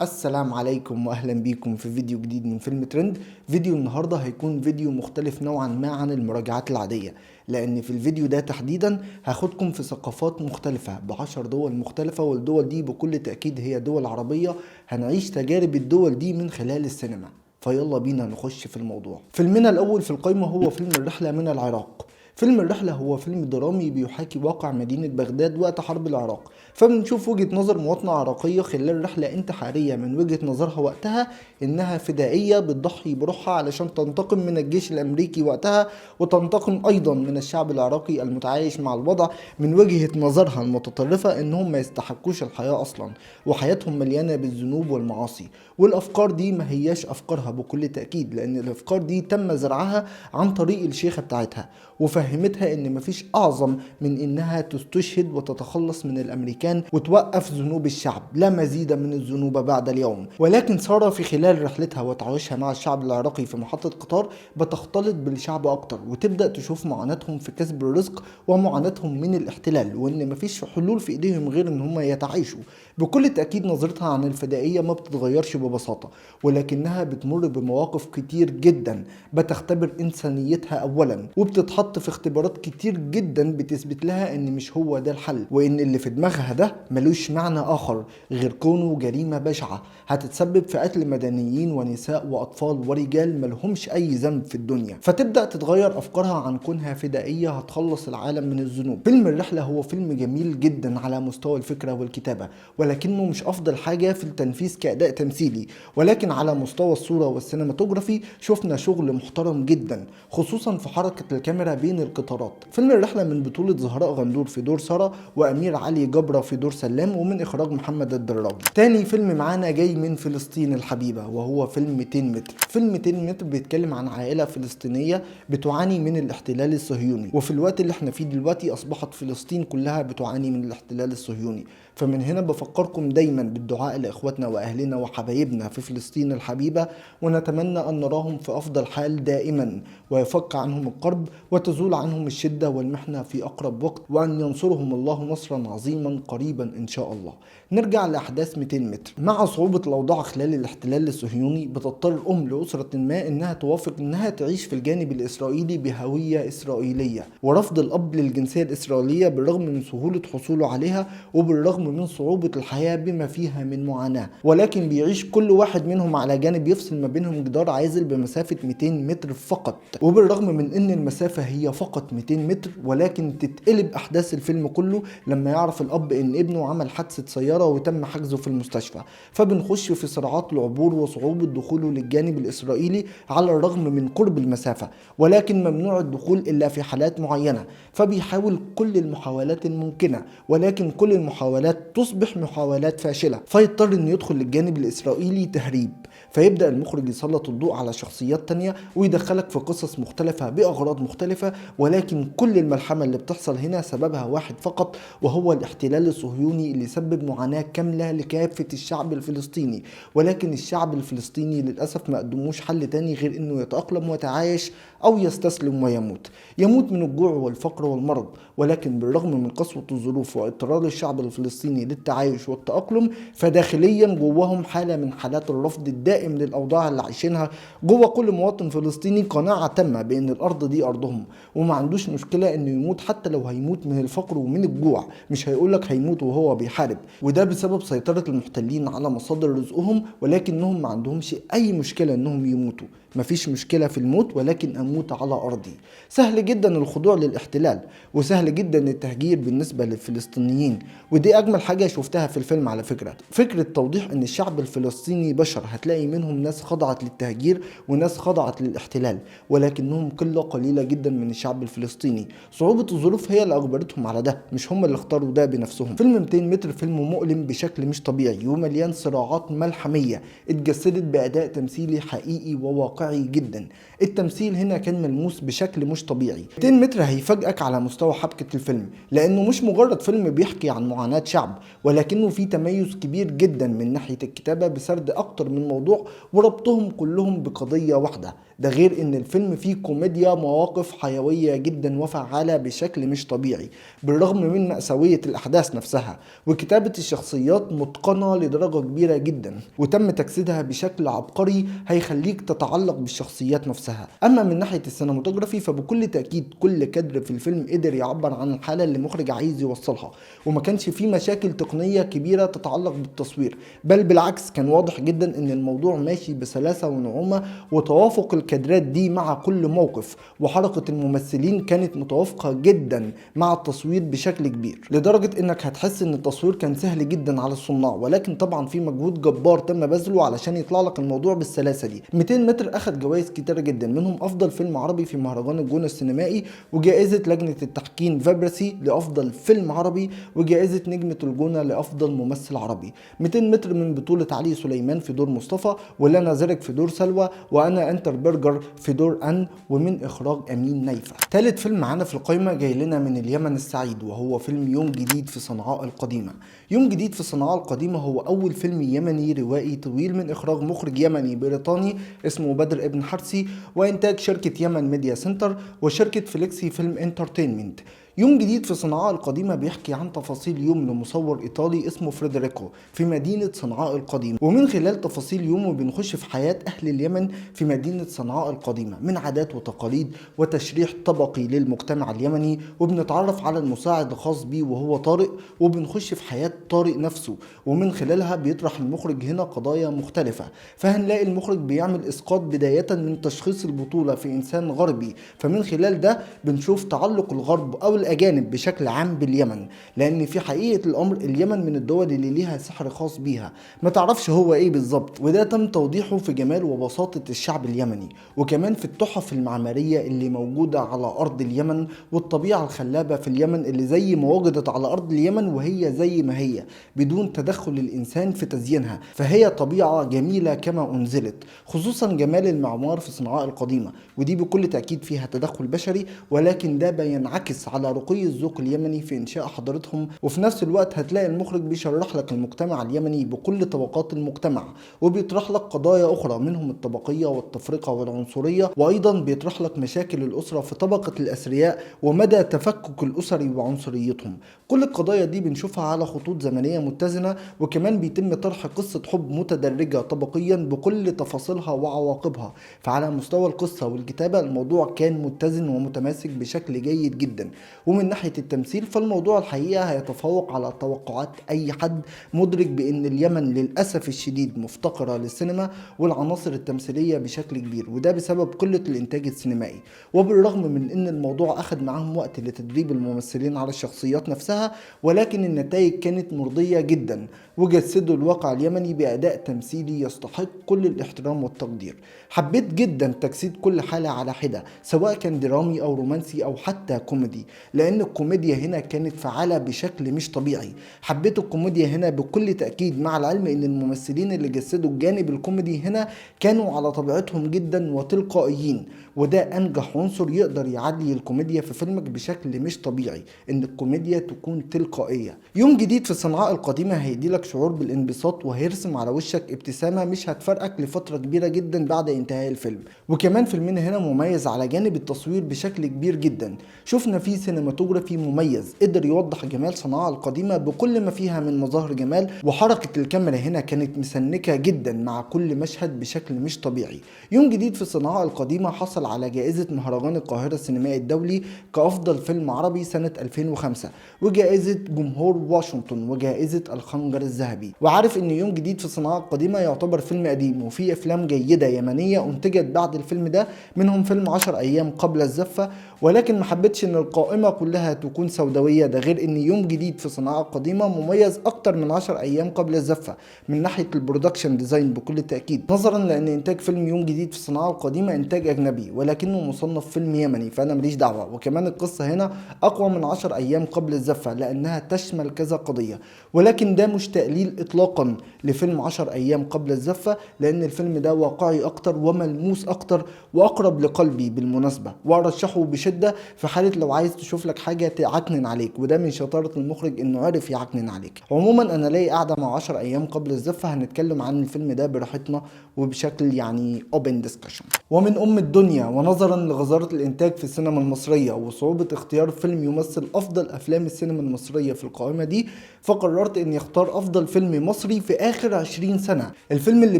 السلام عليكم واهلا بيكم في فيديو جديد من فيلم ترند. فيديو النهارده هيكون فيديو مختلف نوعا ما عن المراجعات العادية، لان في الفيديو ده تحديدا هاخدكم في ثقافات مختلفة ب10 دول مختلفة، والدول دي بكل تأكيد هي دول عربية. هنعيش تجارب الدول دي من خلال السينما، فيلا بينا نخش في الموضوع. فيلمنا الأول في القائمة هو فيلم الرحلة من العراق. فيلم الرحلة هو فيلم درامي بيحاكي واقع مدينة بغداد وقت حرب العراق، فبنشوف وجهة نظر مواطنة عراقية خلال رحلة انتحارية من وجهة نظرها وقتها إنها فدائية بتضحي بروحها علشان تنتقم من الجيش الأمريكي وقتها، وتنتقم أيضا من الشعب العراقي المتعايش مع الوضع من وجهة نظرها المتطرفة إنهم ما يستحقوش الحياة أصلا وحياتهم مليانة بالذنوب والمعاصي. والأفكار دي ما هياش أفكارها بكل تأكيد، لأن الأفكار دي تم زرعها عن طريق الشيخة بتاعتها وفهمتها ان مفيش اعظم من انها تستشهد وتتخلص من الامريكان وتوقف ذنوب الشعب، لا مزيد من الذنوب بعد اليوم. ولكن سارة في خلال رحلتها وتعايشها مع الشعب العراقي في محطة قطار بتختلط بالشعب اكتر، وتبدأ تشوف معاناتهم في كسب الرزق ومعاناتهم من الاحتلال، وان مفيش حلول في ايديهم غير ان هم يتعايشوا. بكل تأكيد نظرتها عن الفدائية ما بتتغيرش ببساطة، ولكنها بتمر بمواقف كتير جدا بتختبر إنسانيتها أولا، وبتتحط في اختبارات كتير جدا بتثبت لها ان مش هو ده الحل، وان اللي في دماغها ده ملوش معنى اخر غير كونه جريمة بشعة هتتسبب في قتل مدنيين ونساء واطفال ورجال ملهمش اي ذنب في الدنيا. فتبدأ تتغير افكارها عن كونها فدائية هتخلص العالم من الذنوب. فيلم الرحلة هو فيلم جميل جدا على مستوى الفكرة والكتابة، ولكنه مش افضل حاجة في التنفيذ كأداء تمثيلي، ولكن على مستوى الصورة وال cinematography شفنا شغل محترم جدا، خصوصا في حركة الكاميرا بين القطارات. فيلم الرحلة من بطولة زهراء غندور في دور سارة، وأمير علي جبرة في دور سلام، ومن إخراج محمد الدراجي. تاني فيلم معانا جاي من فلسطين الحبيبة، وهو فيلم 200 متر. فيلم 200 متر بيتكلم عن عائلة فلسطينية بتعاني من الاحتلال الصهيوني، وفي الوقت اللي احنا فيه دلوقتي أصبحت فلسطين كلها بتعاني من الاحتلال الصهيوني. فمن هنا بفكركم دايما بالدعاء لإخواتنا وأهلنا وحبايبنا في فلسطين الحبيبة، ونتمنى أن نراهم في أفضل حال دائما، ويفك عنهم الكرب وتزول عنهم الشدة والمحنة في أقرب وقت، وأن ينصرهم الله نصرا عظيما قريبا إن شاء الله. نرجع لأحداث 200 متر. مع صعوبة الأوضاع خلال الاحتلال الصهيوني، بتضطر أم لأسرة ما إنها توافق إنها تعيش في الجانب الإسرائيلي بهوية إسرائيلية، ورفض الأب للجنسية الإسرائيلية بالرغم من سهولة حصوله عليها وبالرغم من صعوبة الحياة بما فيها من معاناة. ولكن بيعيش كل واحد منهم على جانب يفصل ما بينهم جدار عازل بمسافة 200 متر فقط. وبالرغم من ان المسافة هي فقط 200 متر، ولكن تتقلب احداث الفيلم كله لما يعرف الاب ان ابنه عمل حادثة سيارة وتم حجزه في المستشفى. فبنخش في صراعات العبور وصعوبة دخوله للجانب الاسرائيلي على الرغم من قرب المسافة، ولكن ممنوع الدخول الا في حالات معينة. فبيحاول كل المحاولات الممكنة، ولكن كل المحاولات تصبح محاولات فاشلة، فيضطر انه يدخل للجانب الاسرائيلي تهريب. فيبدأ المخرج يسلط الضوء على شخصيات تانية ويدخلك في قصص مختلفة بأغراض مختلفة، ولكن كل الملحمة اللي بتحصل هنا سببها واحد فقط، وهو الاحتلال الصهيوني اللي سبب معاناة كاملة لكافة الشعب الفلسطيني. ولكن الشعب الفلسطيني للأسف ما قدموش حل تاني غير انه يتأقلم ويتعايش أو يستسلم ويموت، يموت من الجوع والفقر والمرض. ولكن بالرغم من قسوة الظروف واضطرار الشعب الفلسطيني للتعايش والتأقلم، فداخليا جواهم حالة من حالات الرفض الدائم للأوضاع اللي عايشينها. جوه كل مواطن فلسطيني قناعة تامة بأن الأرض دي أرضهم، وما عندوش مشكلة إنه يموت حتى لو هيموت من الفقر ومن الجوع، مش هيقولك هيموت وهو بيحارب. وده بسبب سيطرة المحتلين على مصادر رزقهم، ولكنهم ما عندهمش أي مشكلة إنهم يموتوا. مفيش مشكلة في الموت، ولكن أموت على أرضي. سهل جدا الخضوع للاحتلال، وسهل جدا التهجير بالنسبة للفلسطينيين. ودي أجمل حاجة شفتها في الفيلم على فكرة، فكرة توضيح أن الشعب الفلسطيني بشر، هتلاقي منهم ناس خضعت للتهجير وناس خضعت للاحتلال، ولكنهم قلة قليلة جدا من الشعب الفلسطيني. صعوبة الظروف هي اللي أجبرتهم على ده، مش هم اللي اختاروا ده بنفسهم. فيلم 200 متر فيلم مؤلم بشكل مش طبيعي، ومليان صراعات ملحمية اتجسدت بأداء تمثيلي حقيقي وواقعي جدا. التمثيل هنا كان ملموس بشكل مش طبيعي. 200 متر هيفاجئك على مستوى حبكة الفيلم، لأنه مش مجرد فيلم بيحكي عن معاناة شعب، ولكنه فيه تميز كبير جدا من ناحية الكتابة بسرد أكتر من موضوع وربطهم كلهم بقضية واحدة. ده غير ان الفيلم فيه كوميديا مواقف حيوية. قوية جدا وفعالة بشكل مش طبيعي بالرغم من مأساوية الأحداث نفسها، وكتابة الشخصيات متقنة لدرجة كبيرة جدا وتم تجسيدها بشكل عبقري هيخليك تتعلق بالشخصيات نفسها. أما من ناحية ال cinematography فبكل تأكيد كل كادر في الفيلم قدر يعبر عن الحالة اللي المخرج عايز يوصلها، وما كانش فيه مشاكل تقنية كبيرة تتعلق بالتصوير، بل بالعكس كان واضح جدا ان الموضوع ماشي بسلاسة ونعومة، وتوافق الكادرات دي مع كل موقف، وحركة الممثلين كانت متوافقة جدا مع التصوير بشكل كبير، لدرجة انك هتحس ان التصوير كان سهل جدا على الصناع، ولكن طبعا في مجهود جبار تم بذله علشان يطلع لك الموضوع بالسلاسة دي. 200 متر اخد جوائز كتيرة جدا، منهم افضل فيلم عربي في مهرجان الجونة السينمائي، وجائزة لجنة التحكيم فبراسي لافضل فيلم عربي، وجائزة نجمة الجونة لافضل ممثل عربي. 200 متر من بطولة علي سليمان في دور مصطفى، ولانا زرك في دور سلوى، وانا انتر برجر في دور ان، ومن اخراج امين نايفة. ثالث فيلم معانا في القائمة جاي لنا من اليمن السعيد، وهو فيلم يوم جديد في صنعاء القديمة. يوم جديد في صنعاء القديمة هو أول فيلم يمني روائي طويل من إخراج مخرج يمني بريطاني اسمه بدر ابن حرسي، وإنتاج شركة يمن ميديا سنتر وشركة فليكسي فيلم انترتينمنت. يوم جديد في صنعاء القديمة بيحكي عن تفاصيل يوم لمصور إيطالي اسمه فريدريكو في مدينة صنعاء القديمة، ومن خلال تفاصيل يومه بنخش في حياة أهل اليمن في مدينة صنعاء القديمة من عادات وتقاليد وتشريح طبقي للمجتمع اليمني، وبنتعرف على المساعد الخاص بيه وهو طارق، وبنخش في حياة طارق نفسه، ومن خلالها بيطرح المخرج هنا قضايا مختلفة. فهنلاقي المخرج بيعمل إسقاط بداية من تشخيص البطولة في إنسان غربي، فمن خلال ده بنشوف تعلق الغرب أو الأجانب بشكل عام باليمن، لأن في حقيقة الأمر اليمن من الدول اللي ليها سحر خاص بيها ما تعرفش هو إيه بالظبط، وده تم توضيحه في جمال وبساطة الشعب اليمني، وكمان في التحف المعمارية اللي موجودة على أرض اليمن، والطبيعة الخلابة في اليمن اللي زي ما وجدت على أرض اليمن وهي زي ما هي بدون تدخل الإنسان في تزيينها، فهي طبيعة جميلة كما أنزلت، خصوصا جمال المعمار في صنعاء القديمة، ودي بكل تأكيد فيها تدخل بشري، ولكن ده بينعكس على رقي الذوق اليمني في إنشاء حضارتهم. وفي نفس الوقت هتلاقي المخرج بيشرح لك المجتمع اليمني بكل طبقات المجتمع، وبيطرح لك قضايا أخرى منهم الطبقية والتفرقة والعنصرية، وأيضا بيطرح لك مشاكل الأسرة في طبقة الأثرياء ومدى تفكك الأسري وعنصريتهم. كل القضايا دي بنشوفها على خطوط زمنية متزنة، وكمان بيتم طرح قصة حب متدرجة طبقيا بكل تفاصيلها وعواقبها. فعلى مستوى القصة والكتابة الموضوع كان متزن ومتماسك بشكل جيد جدا. ومن ناحية التمثيل فالموضوع الحقيقة هيتفوق على توقعات أي حد مدرك بأن اليمن للأسف الشديد مفتقرة للسينما والعناصر التمثيلية بشكل كبير، وده بسبب قلة الإنتاج السينمائي. وبالرغم من أن الموضوع أخذ معاهم وقت لتدريب الممثلين على الشخصيات نفسها، ولكن النتائج كانت مرضية جدا، وجسدوا الواقع اليمني بأداء تمثيلي يستحق كل الاحترام والتقدير. حبيت جدا تجسيد كل حالة على حدة، سواء كان درامي أو رومانسي أو حتى كوميدي، لأن الكوميديا هنا كانت فعالة بشكل مش طبيعي. حبيت الكوميديا هنا بكل تأكيد، مع العلم أن الممثلين اللي جسدوا الجانب الكوميدي هنا كانوا على طبيعتهم جدا وتلقائيين، وده أنجح عنصر يقدر يعدي الكوميديا في فيلمك بشكل مش طبيعي، أن الكوميديا تكون تلقائية. يوم جديد في صنعاء القديمة هيديلك شعور بالانبساط، وهيرسم على وشك ابتسامة مش هتفرقك لفترة كبيرة جدا بعد انتهاء الفيلم. وكمان فيلمنا هنا مميز على جانب التصوير بشكل كبير جدا، شفنا فيه cinematography مميز قدر يوضح جمال صنعاء القديمة بكل ما فيها من مظاهر جمال، وحركة الكاميرا هنا كانت مسنكة جدا مع كل مشهد بشكل مش طبيعي. يوم جديد في صنعاء القديمة حصل على جائزة مهرجان القاهرة السينمائي الدولي كأفضل فيلم عربي سنة 2005، وجائزة جمهور واشنطن، وجائزة الخنجر الذهبي. وعارف ان يوم جديد في صنعاء القديمة يعتبر فيلم قديم، وفي افلام جيدة يمنية انتجت بعد الفيلم ده، منهم فيلم 10 ايام قبل الزفة، ولكن ما حبيتش ان القائمة كلها تكون سوداوية. ده غير ان يوم جديد في صنعاء القديمة مميز اكتر من 10 ايام قبل الزفة من ناحية ال production design بكل تأكيد، نظرا لان انتاج فيلم يوم جديد في صنعاء القديمة انتاج اجنبي ولكنه مصنف فيلم يمني، فانا ماليش دعوة. وكمان القصة هنا اقوى من 10 ايام قبل الزفة لانها تشمل كذا قضية، ولكن ده مش تقليل اطلاقا لفيلم 10 ايام قبل الزفة، لان الفيلم ده واقعي اكتر وملموس اكتر واقرب لقلبي بالمناسبة، وارشحه بشدة في حالة لو عايز تشوف تشوف لك حاجة تعكنن عليك، وده من شطارة المخرج انه عرف يعكنن عليك. عموما انا لي قاعدة مع 10 ايام قبل الزفه هنتكلم عن الفيلم ده براحتنا وبشكل يعني open discussion. ومن ام الدنيا، ونظرا لغزاره الانتاج في السينما المصرية وصعوبة اختيار فيلم يمثل افضل افلام السينما المصرية في القائمة دي، فقررت اني اختار افضل فيلم مصري في اخر 20 سنة، الفيلم اللي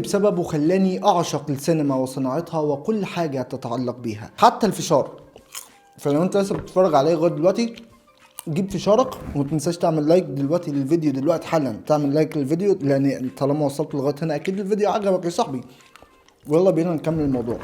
بسببه خلاني اعشق السينما وصناعتها وكل حاجة تتعلق بيها حتى الفشار. فلو انت لسه بتتفرج عليا لغاية دلوقتي جيب فشارك وما تنساش تعمل like دلوقتي للفيديو، دلوقتي حالا تعمل like للفيديو، لان طالما وصلت لغاية هنا اكيد الفيديو عجبك يا صاحبي. ويلا بينا نكمل الموضوع.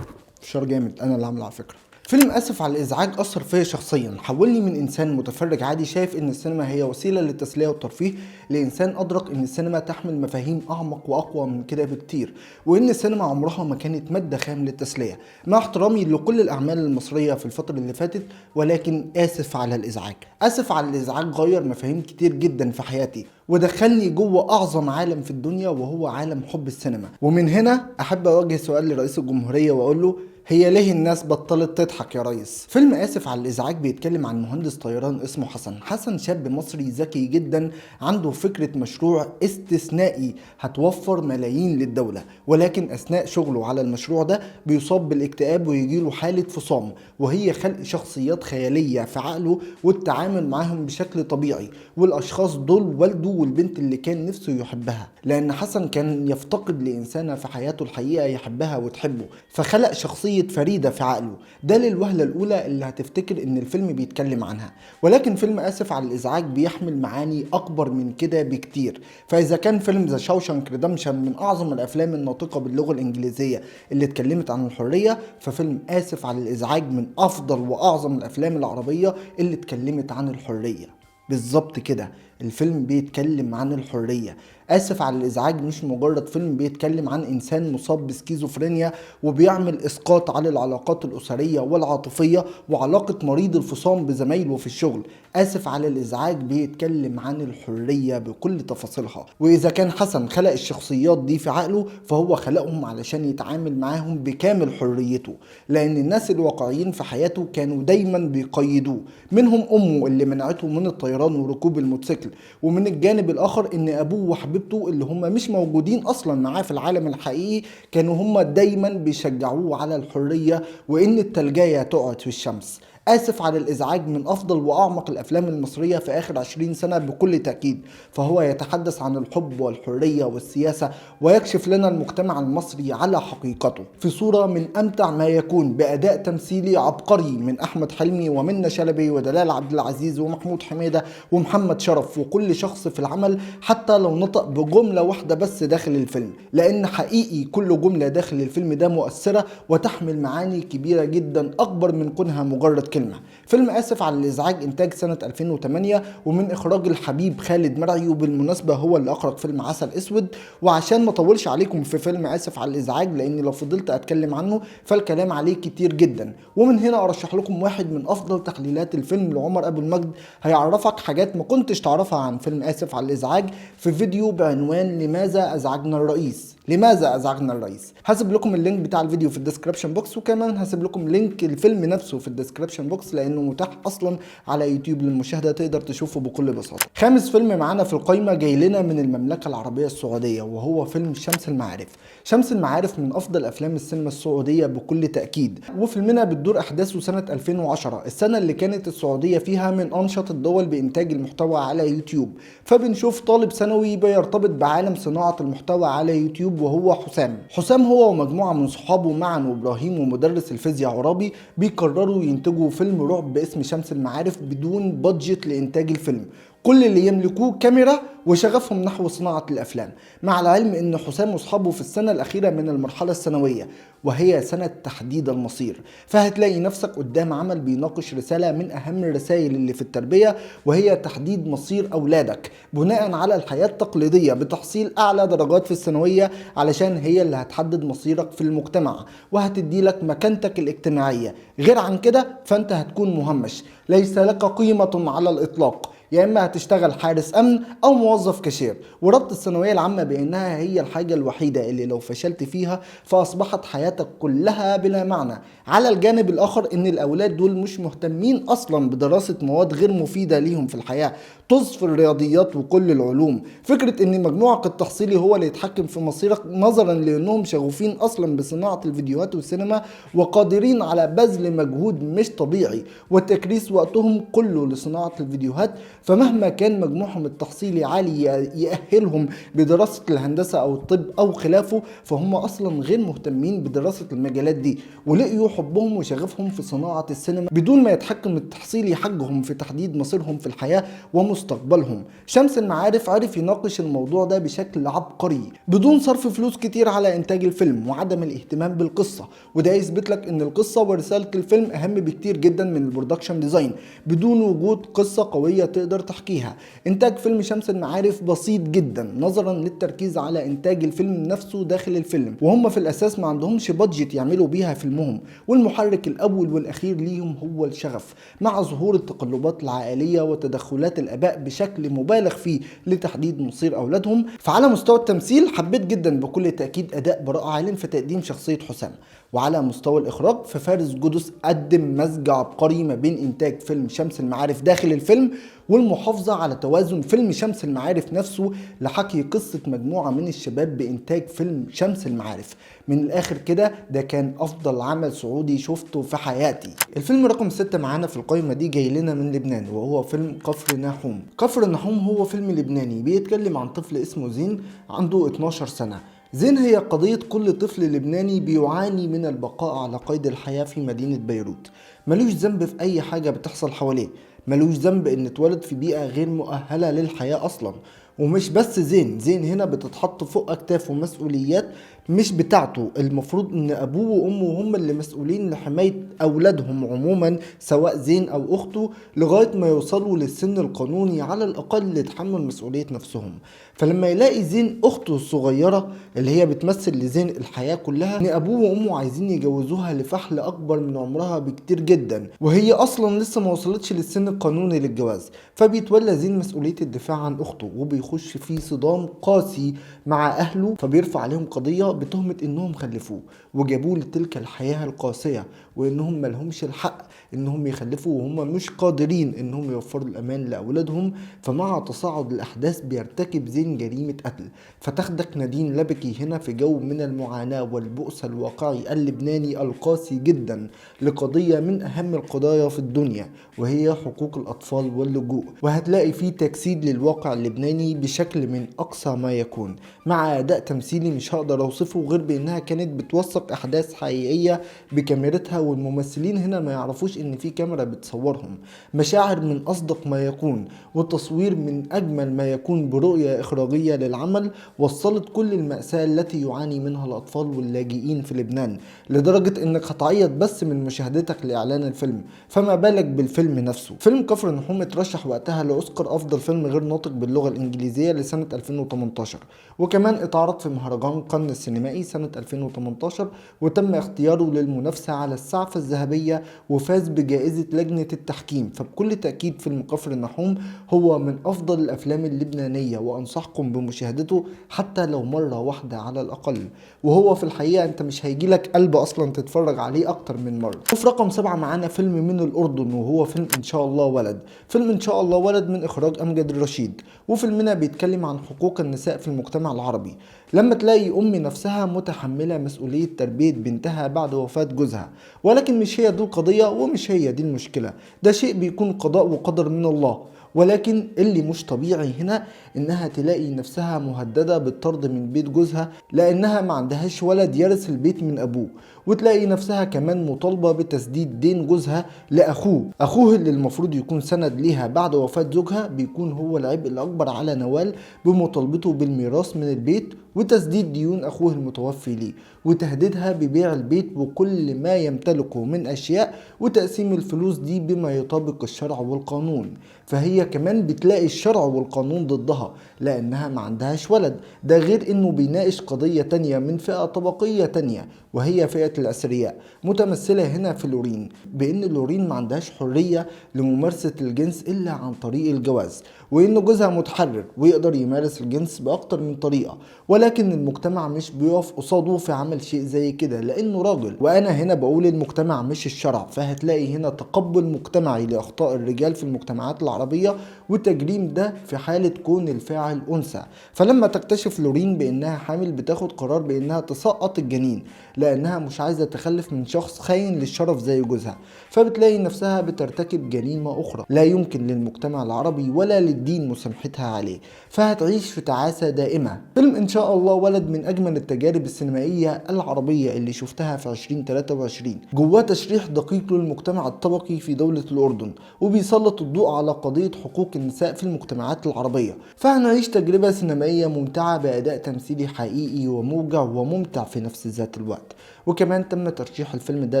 فشار جامد انا اللي عامله على فكرة. فيلم اسف على الازعاج اثر فيا شخصيا، حولني من انسان متفرج عادي شايف ان السينما هي وسيلة للتسليه والترفيه لانسان ادرك ان السينما تحمل مفاهيم اعمق واقوى من كده بكتير، وان السينما عمرها ما كانت مادة خام للتسليه. مع احترامي لكل الاعمال المصرية في الفترة اللي فاتت، ولكن اسف على الازعاج، اسف على الازعاج غير مفاهيم كتير جدا في حياتي ودخلني جوه اعظم عالم في الدنيا وهو عالم حب السينما. ومن هنا احب اوجه سؤال لرئيس الجمهورية واقول له: هي ليه الناس بطلت تضحك يا ريس؟ فيلم اسف على الازعاج بيتكلم عن مهندس طيران اسمه حسن. حسن شاب مصري ذكي جدا، عنده فكرة مشروع استثنائي هتوفر ملايين للدولة، ولكن اثناء شغله على المشروع ده بيصاب بالاكتئاب ويجيله حالة فصام، وهي خلق شخصيات خيالية في عقله والتعامل معاهم بشكل طبيعي، والاشخاص دول والده والبنت اللي كان نفسه يحبها، لان حسن كان يفتقد لانسانة في حياته الحقيقة يحبها وتحبه، فخلق شخصية فريدة في عقله. ده للوهلة الأولى اللي هتفتكر إن الفيلم بيتكلم عنها، ولكن فيلم آسف على الإزعاج بيحمل معاني أكبر من كده بكتير. فإذا كان فيلم The Shawshank Redemption من أعظم الأفلام الناطقة باللغة الإنجليزية اللي اتكلمت عن الحرية، ففيلم آسف على الإزعاج من أفضل وأعظم الأفلام العربية اللي اتكلمت عن الحرية. بالظبط كده، الفيلم بيتكلم عن الحرية. آسف على الإزعاج مش مجرد فيلم بيتكلم عن إنسان مصاب بسكيزوفرينيا وبيعمل إسقاط على العلاقات الأسرية والعاطفية وعلاقة مريض الفصام بزمايله في الشغل. آسف على الإزعاج بيتكلم عن الحرية بكل تفاصيلها، وإذا كان حسن خلق الشخصيات دي في عقله فهو خلقهم علشان يتعامل معاهم بكامل حريته، لأن الناس الواقعيين في حياته كانوا دايما بيقيدوه، منهم أمه اللي منعته من الطيران وركوب الموتوسيكل، ومن الجانب الآخر إن أبوه وحبيبته اللي هم مش موجودين أصلا معاه في العالم الحقيقي كانوا هم دايما بيشجعوه على الحرية وإن التلجاية تقعد في الشمس. آسف على الإزعاج من أفضل وأعمق الأفلام المصرية في آخر 20 سنة بكل تأكيد، فهو يتحدث عن الحب والحرية والسياسة ويكشف لنا المجتمع المصري على حقيقته في صورة من أمتع ما يكون، بأداء تمثيلي عبقري من أحمد حلمي ومنة شلبي ودلال عبد العزيز ومحمود حميدة ومحمد شرف وكل شخص في العمل، حتى لو نطق بجملة واحدة بس داخل الفيلم، لأن حقيقي كل جملة داخل الفيلم ده مؤثرة وتحمل معاني كبيرة جدا أكبر من كونها مجرد كلمة. فيلم آسف على الإزعاج إنتاج سنة 2008 ومن إخراج الحبيب خالد مرعي، وبالمناسبة هو اللي أخرج فيلم عسل أسود. وعشان ما أطولش عليكم في فيلم آسف على الإزعاج لأني لو فضلت أتكلم عنه فالكلام عليه كتير جدا، ومن هنا أرشح لكم واحد من أفضل تحليلات الفيلم لعمر أبو المجد، هيعرفك حاجات ما كنتش تعرفها عن فيلم آسف على الإزعاج في فيديو بعنوان لماذا أزعجنا الرئيس. لماذا أزعجنا الرئيس؟ هسيب لكم ال link بتاع الفيديو في ال description box، وكمان هسيب لكم link الفيلم نفسه في ال description box لانه متاح اصلا على يوتيوب للمشاهدة، تقدر تشوفه بكل بساطة. خامس فيلم معانا في القايمة جاي لنا من المملكة العربية السعودية وهو فيلم شمس المعارف. شمس المعارف من افضل افلام السينما السعودية بكل تاكيد، وفيلمنا بتدور احداثه سنة 2010، السنة اللي كانت السعودية فيها من انشط الدول بانتاج المحتوى على يوتيوب. فبنشوف طالب ثانوي بيرتبط بعالم صناعة المحتوى على يوتيوب وهو حسام. حسام هو ومجموعة من صحابه معا وابراهيم ومدرس الفيزياء عرابي بيقرروا ينتجوا فيلم رعب باسم شمس المعارف بدون budget لإنتاج الفيلم، كل اللي يملكوه كاميرا وشغفهم نحو صناعة الأفلام. مع العلم أن حسام وأصحابه في السنة الأخيرة من المرحلة الثانوية وهي سنة تحديد المصير، فهتلاقي نفسك قدام عمل بيناقش رسالة من أهم الرسائل اللي في التربية، وهي تحديد مصير أولادك بناء على الحياة التقليدية بتحصيل أعلى درجات في الثانوية، علشان هي اللي هتحدد مصيرك في المجتمع وهتدي لك مكانتك الاجتماعية، غير عن كده فأنت هتكون مهمش ليس لك قيمة على الإطلاق. يا اما هتشتغل حارس امن او موظف كاشير. وربط الثانوية العامة بانها هي الحاجة الوحيدة اللي لو فشلت فيها فاصبحت حياتك كلها بلا معنى. على الجانب الاخر ان الاولاد دول مش مهتمين اصلا بدراسة مواد غير مفيدة ليهم في الحياة، طز في الرياضيات وكل العلوم. فكرة ان مجموعك التحصيلي هو اللي يتحكم في مصيرك نظرا لانهم شغوفين اصلا بصناعة الفيديوهات والسينما وقادرين على بذل مجهود مش طبيعي وتكريس وقتهم كله لصناعة الفيديوهات، فمهما كان مجموعهم التحصيلي عالي يأهلهم بدراسة الهندسة او الطب او خلافه، فهم اصلا غير مهتمين بدراسة المجالات دي ولقيوا حبهم وشغفهم في صناعة السينما بدون ما يتحكم التحصيلي حقهم في تحديد مصيرهم في الحياة ومستقبلهم. شمس المعارف عرف يناقش الموضوع ده بشكل عبقري بدون صرف فلوس كتير على انتاج الفيلم وعدم الاهتمام بالقصة، وده يثبت لك ان القصة ورسالة الفيلم اهم بكتير جدا من ال production design بدون وجود قصة قوية تقدر تحكيها. انتاج فيلم شمس المعارف بسيط جدا نظرا للتركيز على انتاج الفيلم نفسه داخل الفيلم، وهم في الاساس ما عندهمش budget يعملوا بيها فيلمهم، والمحرك الاول والاخير ليهم هو الشغف، مع ظهور التقلبات العائلية وتدخلات الاباء بشكل مبالغ فيه لتحديد مصير اولادهم. فعلى مستوى التمثيل حبيت جدا بكل تأكيد اداء براء عالم في تقديم شخصية حسام، وعلى مستوى الاخراج ففارس جدس قدم مزج عبقري ما بين انتاج فيلم شمس المعارف داخل الفيلم والمحافظة على توازن فيلم شمس المعارف نفسه لحكي قصة مجموعة من الشباب بإنتاج فيلم شمس المعارف. من الآخر كده ده كان أفضل عمل سعودي شفته في حياتي. الفيلم رقم 6 معانا في القائمة دي جاي لنا من لبنان، وهو فيلم كفر ناحوم. كفر ناحوم هو فيلم لبناني بيتكلم عن طفل اسمه زين عنده 12 سنة. زين هي قضية كل طفل لبناني بيعاني من البقاء على قيد الحياة في مدينة بيروت، ملوش ذنب في أي حاجة بتحصل حواليه، ملوش ذنب إن اتولد في بيئة غير مؤهلة للحياة أصلا. ومش بس زين، زين هنا بتتحط فوق أكتافه مسؤوليات مش بتاعته، المفروض إن أبوه وأمه هم اللي مسؤولين لحماية أولادهم عموما سواء زين أو أخته لغاية ما يوصلوا للسن القانوني على الأقل يتحمل مسؤولية نفسهم. فلما يلاقي زين أخته الصغيرة اللي هي بتمثل لزين الحياة كلها إن أبوه وأمه عايزين يجوزوها لفحل أكبر من عمرها بكتير جدا وهي أصلا لسه ما وصلتش للسن القانوني للجواز، فبيتولى زين مسؤولية الدفاع عن أخته وبيخش في صدام قاسي مع أهله، فبيرفع عليهم قضية بتهمة إنهم خلفوه وجابوه لتلك الحياة القاسية وإنهم ملهمش الحق إنهم يخلفوا وهم مش قادرين إنهم يوفروا الأمان لأولادهم. فمع تصاعد الأحداث بيرتكب زين جريمة قتل، فتاخدك نادين لبكي هنا في جو من المعاناة والبؤس الواقعي اللبناني القاسي جدا لقضية من أهم القضايا في الدنيا وهي حقوق الأطفال واللجوء، وهتلاقي فيه تجسيد للواقع اللبناني بشكل من أقصى ما يكون مع أداء تمثيلي مش هقدر أوصفه غير بأنها كانت بتوثق أحداث حقيقية بكاميرتها، والممثلين هنا ما يعرفوش إن في كاميرا بتصورهم. مشاعر من أصدق ما يكون والتصوير من أجمل ما يكون برؤية إخراجية للعمل وصلت كل المأساة التي يعاني منها الأطفال واللاجئين في لبنان، لدرجة إنك هتعيط بس من مشاهدتك لإعلان الفيلم، فما بالك بالفيلم نفسه. فيلم كفر نحوم اترشح وقتها لأوسكار أفضل فيلم غير ناطق باللغة الإنجليزية لسنة 2018، وكمان اتعرض في مهرجان قرن السينمائي سنة 2018 وتم اختياره للمنافسة على السعفة الذهبية وفاز بجائزة لجنة التحكيم. فبكل تأكيد فيلم كفر النحوم هو من أفضل الأفلام اللبنانية وأنصحكم بمشاهدته حتى لو مرة واحدة على الأقل، وهو في الحقيقة أنت مش هيجيلك قلب أصلا تتفرج عليه أكتر من مرة. وفي رقم 7 معانا فيلم من الأردن وهو فيلم إن شاء الله ولد. فيلم إن شاء الله ولد من إخراج أمجد الرشيد، وفيلمنا بيتكلم عن حقوق النساء في المجتمع العربي. لما تلاقي أم نفسها متحملة مسؤولية تربية بنتها بعد وفاة جوزها، ولكن مش هي دي القضية ومش هي دي المشكلة، ده شيء بيكون قضاء وقدر من الله. ولكن اللي مش طبيعي هنا انها تلاقي نفسها مهددة بالطرد من بيت جوزها لانها ما عندهاش ولد يرث البيت من ابوه، وتلاقي نفسها كمان مطالبة بتسديد دين جوزها لاخوه، اخوه اللي المفروض يكون سند ليها بعد وفاة زوجها بيكون هو العبء الاكبر على نوال بمطالبته بالميراث من البيت وتسديد ديون أخوه المتوفي ليه، وتهديدها ببيع البيت وكل ما يمتلكه من أشياء وتقسيم الفلوس دي بما يطابق الشرع والقانون. فهي كمان بتلاقي الشرع والقانون ضدها لأنها ما عندهاش ولد، ده غير إنه بيناقش قضية تانية من فئة طبقية تانية وهي فئة الأثرياء، متمثلة هنا في لورين، بإن لورين ما عندهاش حرية لممارسة الجنس إلا عن طريق الجواز، وإن جوزها متحرر ويقدر يمارس الجنس بأكتر من طريقة، ولكن المجتمع مش بيقف قصاده في عمل شيء زي كده لأنه راجل. وأنا هنا بقول المجتمع مش الشرع، فهتلاقي هنا تقبل مجتمعي لأخطاء الرجال في المجتمعات العربية والتجريم ده في حالة كون الفاعل أنثى. فلما تكتشف لورين بأنها حامل بتاخد قرار بأنها تسقط الجنين لأنها مش عايزة تخلف من شخص خاين للشرف زي جوزها، فبتلاقي نفسها بترتكب جريمة أخرى لا يمكن للمجتمع العربي ولا للدين مسامحتها عليه، فهتعيش في تعاسة دائمة. فيلم إن شاء الله ولد من أجمل التجارب السينمائية العربية اللي شفتها في 2023، جواه تشريح دقيق للمجتمع الطبقي في دولة الأردن، وبيسلط الضوء على قضية حقوق النساء في المجتمعات العربية. فهنعيش تجربة سينمائية ممتعة بأداء تمثيلي حقيقي وموجع وممتع في نفس ذات الوقت. وكمان تم ترشيح الفيلم ده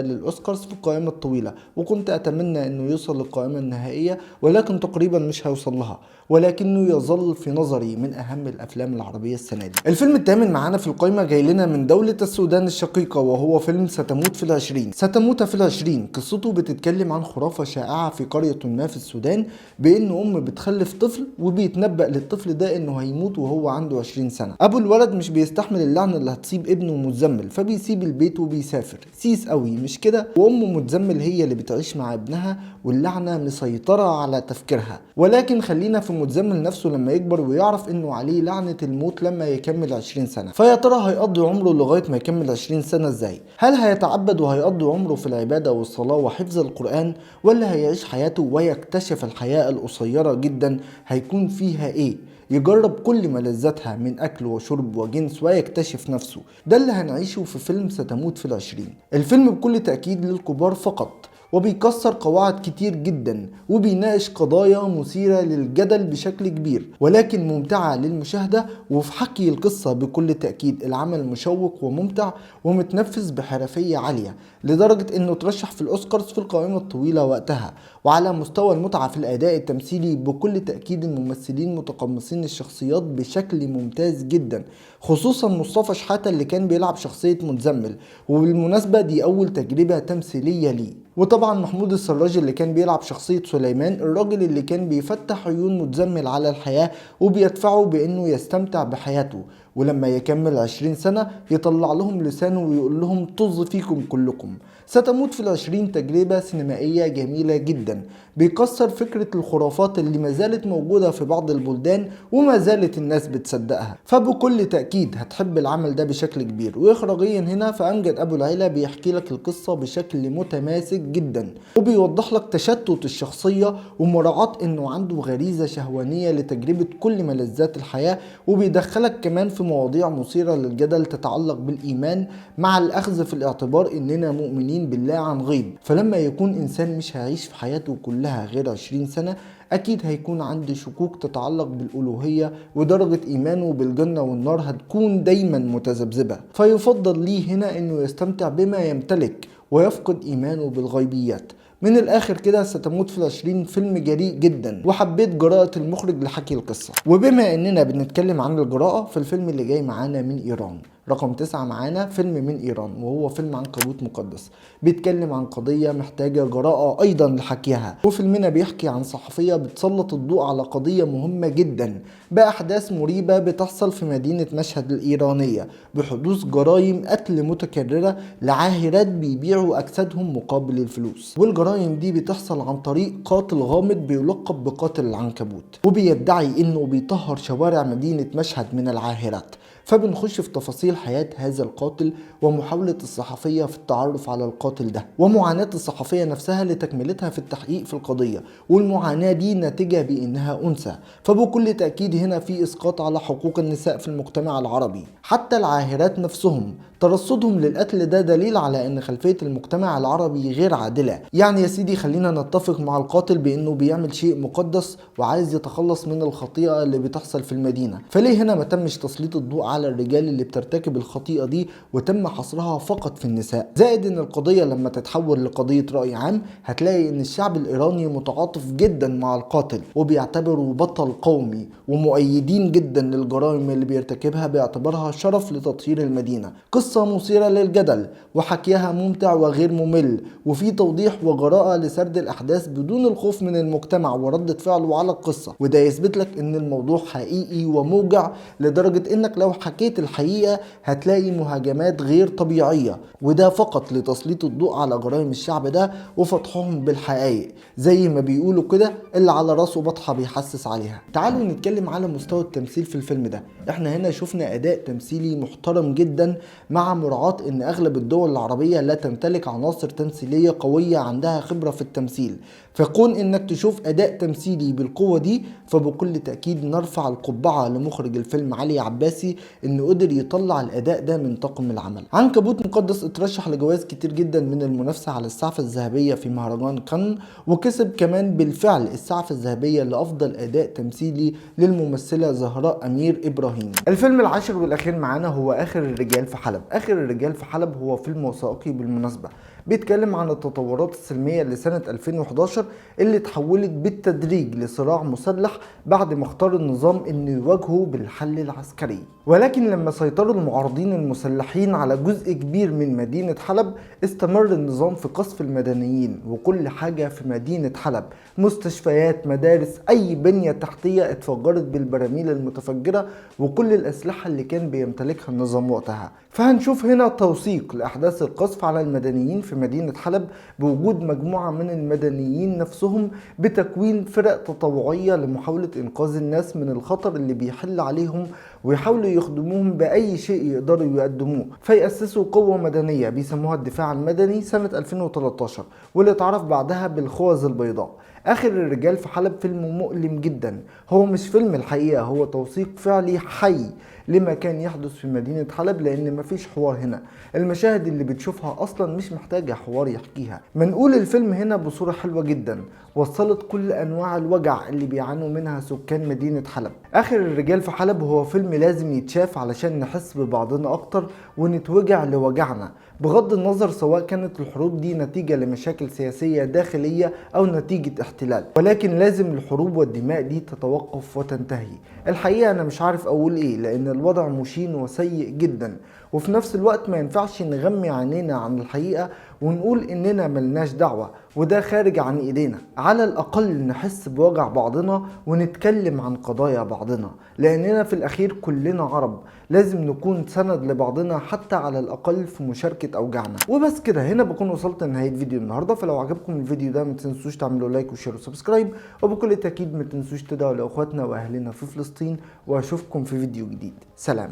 للأوسكارز في القائمة الطويلة، وكنت أتمنى أنه يوصل للقائمة النهائية ولكن تقريبا مش هيوصل لها، ولكنه يظل في نظري من أهم الأفلام العربية السنة دي. الفيلم الثامن معانا في القائمة جاي لنا من دولة السودان الشقيقة، وهو فيلم ستموت في العشرين. ستموت في العشرين قصته بتتكلم عن خرافة شائعة في قرية ما في السودان، بأن أم بتخلف طفل وبيتنبأ للطفل ده أنه هيموت وهو عنده 20 سنة. أبو الولد مش بيستحمل اللعنة اللي هتصيب ابنه متزمل، فبيسيب البيت وبيسافر. سيس قوي مش كده؟ وأمه متزمل هي اللي بتعيش مع ابنها واللعنة مسيطرة على تفكيرها. ولكن خلينا في متزمل نفسه لما يكبر ويعرف انه عليه لعنة الموت لما يكمل 20 سنة، فيا ترى هيقضي عمره لغاية ما يكمل 20 سنة ازاي؟ هل هيتعبد وهيقضي عمره في العبادة والصلاة وحفظ القرآن، ولا هيعيش حياته ويكتشف الحياة القصيرة جدا هيكون فيها ايه؟ يجرب كل ملذاتها من أكل وشرب وجنس ويكتشف نفسه. ده اللي هنعيشه في فيلم ستموت في العشرين. الفيلم بكل تأكيد للكبار فقط، وبيكسر قواعد كتير جدا، وبيناقش قضايا مثيرة للجدل بشكل كبير، ولكن ممتعة للمشاهدة. وفي حكي القصة بكل تأكيد العمل مشوق وممتع ومتنفذ بحرفية عالية، لدرجة انه ترشح في الأوسكارز في القائمة الطويلة وقتها. وعلى مستوى المتعة في الأداء التمثيلي بكل تأكيد الممثلين متقمصين الشخصيات بشكل ممتاز جدا، خصوصا مصطفى شحاتة اللي كان بيلعب شخصية متزمل، وبالمناسبة دي أول تجربة تمثيلية ليه. وطبعا محمود السراج اللي كان بيلعب شخصية سليمان، الراجل اللي كان بيفتح عيون متزمل على الحياة وبيدفعه بأنه يستمتع بحياته، ولما يكمل 20 سنة يطلع لهم لسانه ويقول لهم طز فيكم كلكم. ستموت في العشرين تجربة سينمائية جميلة جدا، بيكسر فكرة الخرافات اللي ما زالت موجودة في بعض البلدان وما زالت الناس بتصدقها، فبكل تأكيد هتحب العمل ده بشكل كبير. وإخراجيا هنا فأمجد أبو العيلة بيحكي لك القصة بشكل متماسك جدا، وبيوضح لك تشتت الشخصية ومراعاة انه عنده غريزة شهوانية لتجربة كل ملذات الحياة، وبيدخلك كمان في مواضيع مثيرة للجدل تتعلق بالإيمان، مع الأخذ في الاعتبار إننا مؤمنين بالله عن غيب. فلما يكون إنسان مش هيعيش في حياته كلها غير 20 سنة، أكيد هيكون عنده شكوك تتعلق بالألوهية، ودرجة إيمانه بالجنة والنار هتكون دايما متذبذبة، فيفضل ليه هنا إنه يستمتع بما يمتلك ويفقد إيمانه بالغيبيات. من الآخر كده ستموت في العشرين فيلم جريء جدا، وحبيت جراءة المخرج لحكي القصة. وبما إننا بنتكلم عن الجراءة، فالفيلم اللي جاي معانا من إيران رقم 9 معانا فيلم من إيران، وهو فيلم عنكبوت مقدس، بيتكلم عن قضية محتاجة جراءة أيضا لحكيها. وفيلمنا بيحكي عن صحفية بتسلط الضوء على قضية مهمة جدا بأحداث مريبة بتحصل في مدينة مشهد الإيرانية، بحدوث جرائم قتل متكررة لعاهرات بيبيعوا أجسادهم مقابل الفلوس. والجرائم دي بتحصل عن طريق قاتل غامض بيلقب بقاتل العنكبوت، وبيدعي إنه بيطهر شوارع مدينة مشهد من العاهرات. فبنخش في تفاصيل حياة هذا القاتل ومحاولة الصحفية في التعرف على القاتل ده، ومعاناة الصحفية نفسها لتكملتها في التحقيق في القضية، والمعاناة دي ناتجة بأنها أنثى. فبكل تأكيد هنا في إسقاط على حقوق النساء في المجتمع العربي، حتى العاهرات نفسهم ترصدهم للقتل ده دليل على أن خلفية المجتمع العربي غير عادلة. يعني يا سيدي خلينا نتفق مع القاتل بأنه بيعمل شيء مقدس وعايز يتخلص من الخطيئة اللي بتحصل في المدينة، فليه هنا ما تمش تسليط الضوء على الرجال اللي بترتكب الخطيئة دي وتم حصرها فقط في النساء. زائد ان القضية لما تتحول لقضية رأي عام هتلاقي ان الشعب الايراني متعاطف جدا مع القاتل وبيعتبره بطل قومي، ومؤيدين جدا للجرائم اللي بيرتكبها باعتبارها شرف لتطهير المدينة. قصة مثيرة للجدل وحكيها ممتع وغير ممل، وفي توضيح وجراءة لسرد الأحداث بدون الخوف من المجتمع وردة فعله على القصة، وده يثبت لك ان الموضوع حقيقي وموجع لدرجة انك لو حكيت الحقيقة هتلاقي مهاجمات غير طبيعية، وده فقط لتسليط الضوء على جرائم الشعب ده وفتحهم بالحقائق، زي ما بيقولوا كده اللي على راسه بطحة بيحسس عليها. تعالوا نتكلم على مستوى التمثيل في الفيلم ده. احنا هنا شفنا اداء تمثيلي محترم جدا، مع مراعاة ان اغلب الدول العربية لا تمتلك عناصر تمثيلية قوية عندها خبرة في التمثيل، فكون انك تشوف اداء تمثيلي بالقوة دي فبكل تأكيد نرفع القبعة لمخرج الفيلم علي عباسي انه قدر يطلع الاداء ده من طاقم العمل. عنكبوت مقدس اترشح لجوائز كتير جدا من المنافسة على السعفة الذهبية في مهرجان كان، وكسب كمان بالفعل السعفة الذهبية لأفضل أداء تمثيلي للممثلة زهراء أمير إبراهيم. الفيلم العاشر والأخير معانا هو آخر الرجال في حلب. آخر الرجال في حلب هو فيلم وثائقي بالمناسبة، بيتكلم عن التطورات السلمية لسنة 2011 اللي تحولت بالتدريج لصراع مسلح بعد ما اختار النظام انه يواجهه بالحل العسكري. ولكن لما سيطروا المعارضين المسلحين على جزء كبير من مدينة حلب استمر النظام في قصف المدنيين وكل حاجة في مدينة حلب، مستشفيات، مدارس، أي بنية تحتية اتفجرت بالبراميل المتفجرة وكل الأسلحة اللي كان بيمتلكها النظام وقتها. فهنشوف هنا توثيق لأحداث القصف على المدنيين في مدينة حلب بوجود مجموعة من المدنيين نفسهم بتكوين فرق تطوعية لمحاولة إنقاذ الناس من الخطر اللي بيحل عليهم ويحاولوا يخدموهم بأي شيء يقدروا يقدموه، فيأسسوا قوة مدنية بيسموها الدفاع المدني سنة 2013 واللي اتعرف بعدها بالخوذ البيضاء. آخر الرجال في حلب فيلم مؤلم جدا، هو مش فيلم الحقيقة، هو توثيق فعلي حي لما كان يحدث في مدينة حلب، لأن مفيش حوار هنا، المشاهد اللي بتشوفها أصلا مش محتاجة حوار يحكيها. منقول الفيلم هنا بصورة حلوة جدا وصلت كل أنواع الوجع اللي بيعانوا منها سكان مدينة حلب. آخر الرجال في حلب هو فيلم لازم يتشاف علشان نحس ببعضنا أكتر ونتوجع لوجعنا، بغض النظر سواء كانت الحروب دي نتيجة لمشاكل سياسية داخلية أو نتيجة احتلال، ولكن لازم الحروب والدماء دي تتوقف وتنتهي. الحقيقة أنا مش عارف أقول إيه، لأن الوضع مشين وسيء جدا، وفي نفس الوقت ما ينفعش نغمي عينينا عن الحقيقة ونقول إننا ملناش دعوة وده خارج عن إيدينا. على الأقل نحس بوجع بعضنا ونتكلم عن قضايا بعضنا، لأننا في الأخير كلنا عرب، لازم نكون سند لبعضنا حتى على الأقل في مشاركة أوجاعنا. وبس كده، هنا بكون وصلت لنهاية فيديو النهاردة. فلو عجبكم الفيديو ده ما تنسوش تعملوا like و share و subscribe، وبكل تأكيد ما تنسوش تدعوا لأخواتنا وأهلنا في فلسطين، وأشوفكم في فيديو جديد. سلام.